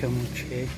Mus tsev.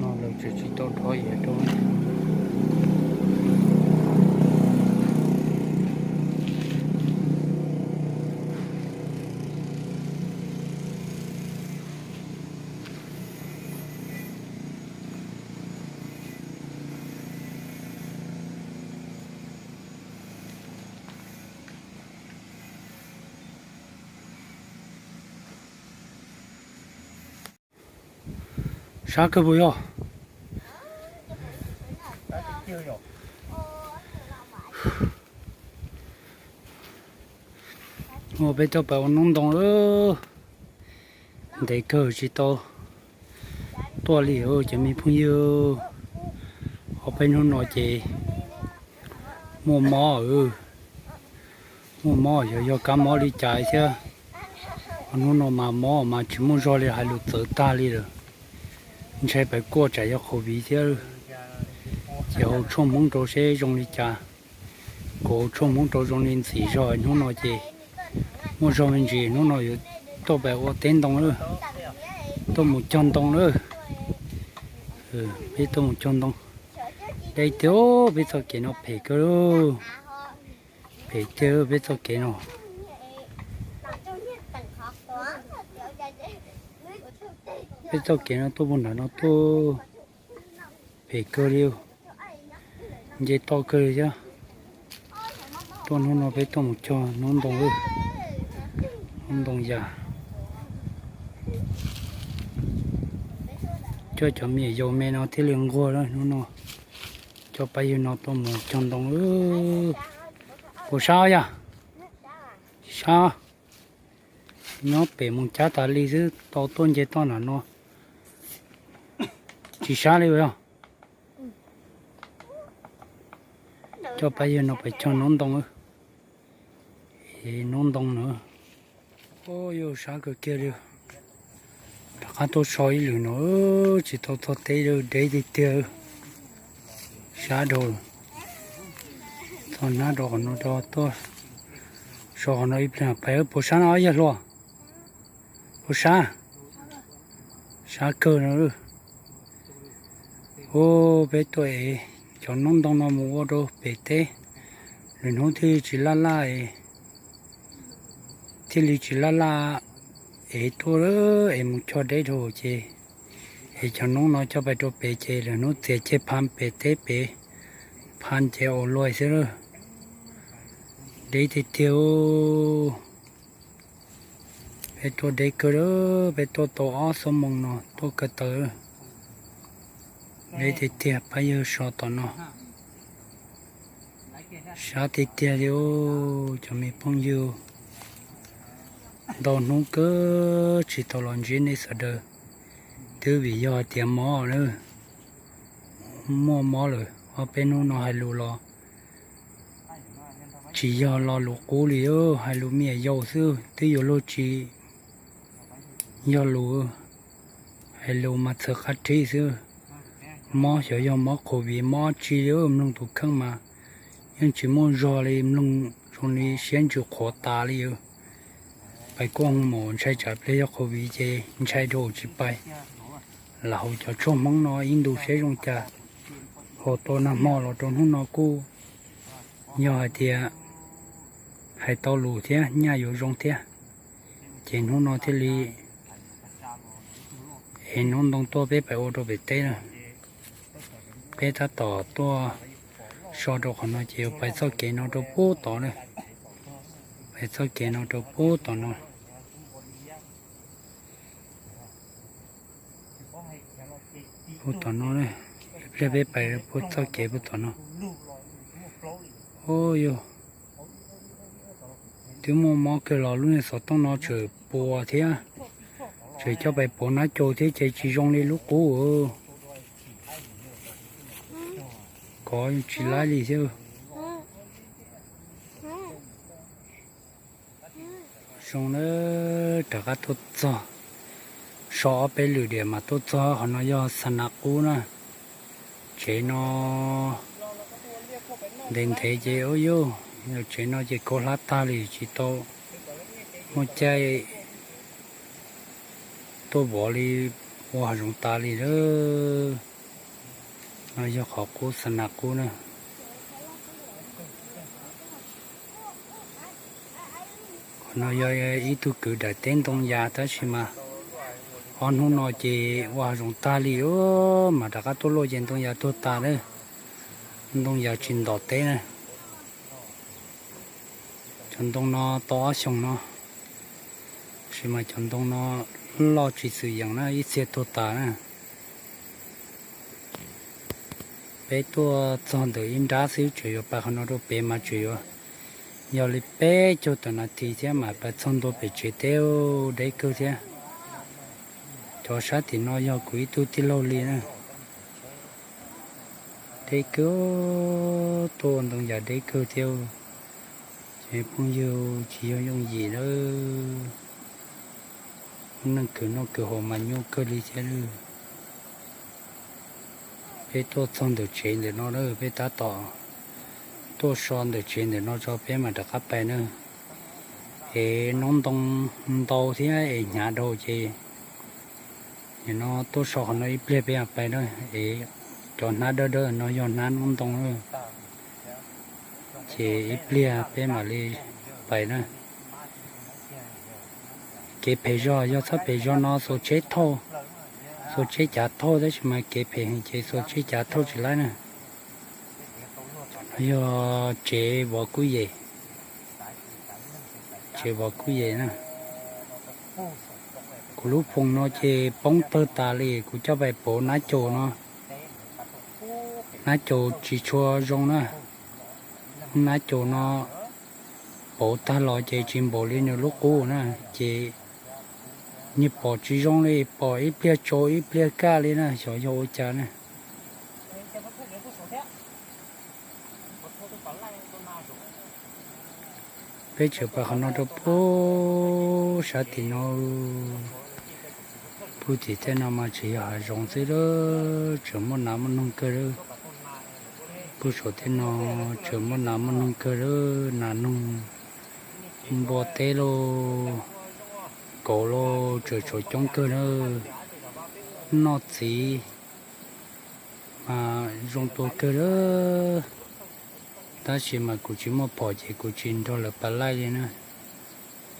No lawv tseem tsis tau dhov iav rau. Sab kawg puas yog? Ua peb tuaj pais ua noob ntoo lawm. Ntev kawg tsis tau tuaj li os cov me phooj ywg. Ob peb hnub no ces muaj mob, muaj mob xyov yog kab mob li cas thiab. Ob hnub no mas mob mas tsis muaj zog li, hais lus txawv tag li lawm. Ntshai pais kuaj tsam yog COVID thiab, ces haus tshuaj hmoob rau seb zoo li cas. Kuv haus tshuaj hmoob rau zoo li ntxim zog, hnub no ces muaj zog me ntsis. Hnub no yuav tuaj pais ua teb ntoo lawm, tuaj mus cog ntoo lawm. Peb tuaj mus cog ntoo. Deb tiag, peb txoj kev no phem kawg. Phem tiag peb txoj kev no. Peb txoj kev no tuaj puag nram no tuaj phem kawg li, nce toj kawg li thiab. Tuaj hnub no peb tuaj mus cog noob ntoo, noob ntoo yas, coj cov me nyuam yaus me no thiaj li nquag hnub no. Coj pab yawg no tuaj mus cog ntoo. Puas sab yog? Tsis sab. Nyob pem mus cab tas li xwb tau tuaj nce toj nram no. Tsis sab li os. Coj pab yawg no pais cog noob ntoo. Noob ntoo no. Ua yus sab kawg kiag li. Rov qab tuaj so ib lwm no, tsis tau txog teb, deb tiag tiag. Sab dhau. Txog hnab rau qhov no, rau tuaj so qhov no ib pliag pais. Puas sab no yawg hluas? Puas sab? Sab kawg no. Ua peb tuaj ev cov noob ntoo no mus ua rau pem teb, lwm hnub thiaj li tsis laj laj, thiaj li tsis laj laj ev tuaj, ev mus cog deb dhau ces ev cov noob no coj pais rau pem ces lwm hnub txiav ceg pha pem teb pem, pha ces ua luaj xwb lawm. Deb tiag tiag. Peb tuaj deb kawg, peb tuaj tau ob xuab moos no tuaj kawg tawm. Deb tiag tiag, pab yawg so tom no. Sab tiag tiag li os cov me phooj ywg. Ntau hnub kawg tsis tau los ntsib nej sawv daws, twb vim yog hais tias mob lawm, muaj mob lawm. Ob peb hnub no hais lus los tsis yog lo lus qub li, hais lus me nyuam yaus xwb twb yuav luag tsis yog lus, hais lus mas txhawv qab rhib xwb. Mob xyov yog mob COVID mob tsi li, mloog tus kheej mas yeej tsis muaj zog li, mloog zoo li siab ntsws qhuav tas li. Pais kuaj hu mus ntshai tsam pliag yog COVID ces ntshai dhau tsis pais. Lam haus cov tshuaj hmoob no ib ntus seb zoo cas. Haus tau nag hmo los rau hnub no kuj yog hais tias hais tau lus thiab nyaj yuav zoo thiab, ces hnub no thiaj li ev noob ntoo tuaj peb pais ua rau pem teb na. Peb tab tom tuaj so rau qhov no ces yuav pais txoj kev no rau pub tod na. Pais txoj kev no rau pub tod no. Pub tom no, ib pliag peb pais pub txoj kev pub tom no. Ua yog Twb muaj mob kawg los lub niag xov tooj no tseem puas thiab, tseem coj pais pauv nab caus thiab ces tsis zoo li lub qub. Kov tsis laib li thiab. Zoo na, rov qab tuaj txog, so ob peb lwm diam mas tuaj txog. Qhov no yog xa nas qub na. Tsev no ntev ntev ces ua yus, yog tsev no ces khaub hlab tag li tsis tau muaj caij tuaj vov li, ua hav zoov tas li lawm. No yog qhov qub xa nas qub na. Qhov no yog ib tug kwv daim teb ntoo yas tab sis mas ob hnub no ces ua hav zoov tag li, mas rov qab tuaj luaj ces ntoo yas tuag tas lawm. Ntoo yas tsis ntom teb na. Cov ntoo no tau ob xyoos no, tab sis mas cov ntoo no loj tsis xwm yeem na, ib txhia tuag tas na. Peb tuaj txog ntawm ib nrab xwb, tseem yuav pais qhov no rau pem mas tseem yuav yog li peb caug tawm nas this thiab mas pais txog ntua pem tsev teb, deb kawg thiab. Cov sab tim no yog kuv ib tug tij laug li na. Deb kawg, tuaj ntoo yas deb kawg thiab. Ces phooj ywg, tsis yog yooj yim lawm. Lub neej khwv noj khwv haus mas nyuaj kawg li thiab lawm. Peb tuaj txog ntawm tsev ntawm no lawm, peb tab tom tuaj so ntawm tsev ntawm no tso peb mam rov qab pais na. Es noob ntoo ntau thiab es hnyav dhau ces nim no tuaj so qhov no ib pliag peb mam pais na. Es cov hnab dawb dawb no yog hnab noob ntoo na. Ces ib pliag peb mam li pais na. Kev phem zog yog txhob phem zog no xuas tsheb thauj, xuas tsheb cav thauj, tab sis mas kev phem heev ces xuas tsheb cav thauj tsis laib na. Yog tsev vov kuj yem, tsev vov kuj yem na. Kuv lub foos no ces poob tawg tas li, kuv coj pais pauv nab caus no, nab caus tsis tshua zoo na. Nab caus no pauv tag los ces tsis npaum li nws lub qub na, ces nws pom tsis zoo li, pom ib pliag tsaus ib pliag kaj li na, xyov yog ua cas na. Peb tseem pais qhov no rau pub sab tim no, pub tim tej no mas tseem yog hav zoov xwb lawm, tseem muaj nas muaj noog kawg lawm. Pub saum tej no tseem muaj nas muaj noog kawg lawm, nas noog npua teb lauj, kauv lauj, tseem tshuav coob kawg lawm. Noj txiv mas zoo tua kawg lawm, tab sis mas kuv tsis muaj phom ces kuv tsis nrog lawv pas laij li na.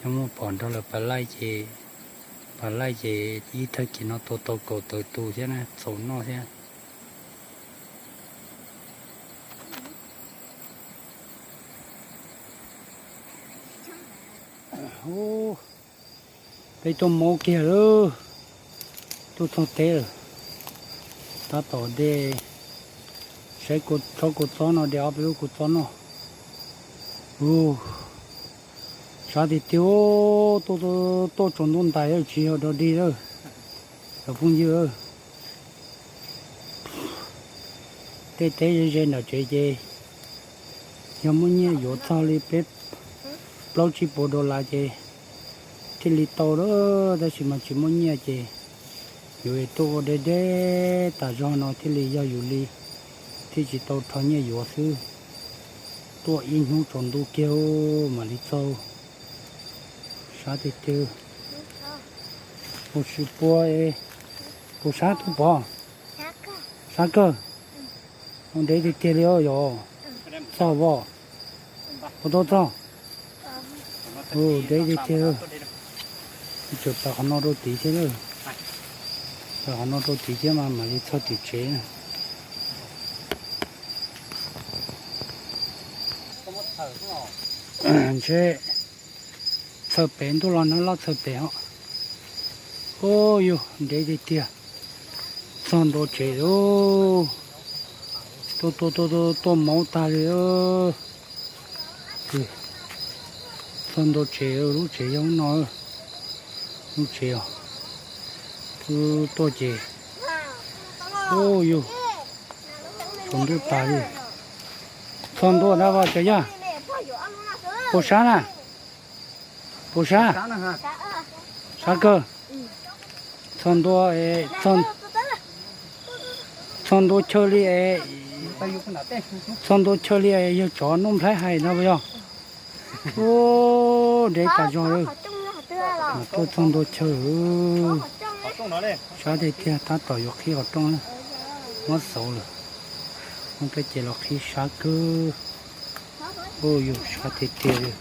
Yog muaj phom nrog lawv pas laij ces, pas laij ces ib thaj kis no tua tau kaum tawm tus thiab na, txaus noj thiab. Peb tuaj maub kiag lawm, tuaj txog teb lawm, tab tom de, saib tsob kua txob no, de ob peb lub kua txob noj. Ua, sab tiag tiag, tuaj tsaus ntuj ntais tsis yog dog dig lawm, cov phooj ywg. Tej teb ze ze nram tsev ces yog muaj nyiaj yuav txog li peb plaub tsib puas dollar ces thiaj li tau lawm, tab sis mas tsis muaj nyiaj ces yuav tuaj ua deb deb tas zog no thiaj li yog yus li, thiaj tsis tau rho nyiaj yuav xwb. Tuaj ib hnub tsaus ntuj kiag mam li txog. Sab tiag tiag. Ua si pua, ua sab tuaj pov, sab kawg. Ua ntev tiag tiag li os yog. Txog os, ua tau txog. Ua ntev tiag tiag. Tseem pais qhov no rau tid thiab, pais qhov no rau tid thiab mas mam li txog tim tsev. Ntshe txhaws pem, ntuj los nag loj txhaws pem os. Ub, yus ntev tiag tiag. Txog ntua tsev lawm. Tuaj tuaj tuaj tuaj maub tag li. Txog ntua tsev, lub tsev yog lub no, lub tsev os. Twb tuaj ces, u yus, tsaus ntuj tas li. Txog ntua dab vaj cov yaj, puas sab na? Puas sab? Sab kawg. Txog ntua, txog ntua chaw li, txog ntua chaw li yawg tsov Nuj Nplhaib hais no puas yog? U, ntev tas zog lawm. Tuaj txog ntua chaw, sab tiag tiag, tab tom yuav qhib qhov rooj na. Muab xauv lawm. Muab tej ces los qhib sab kawg. U, yus sab tiag tiag li.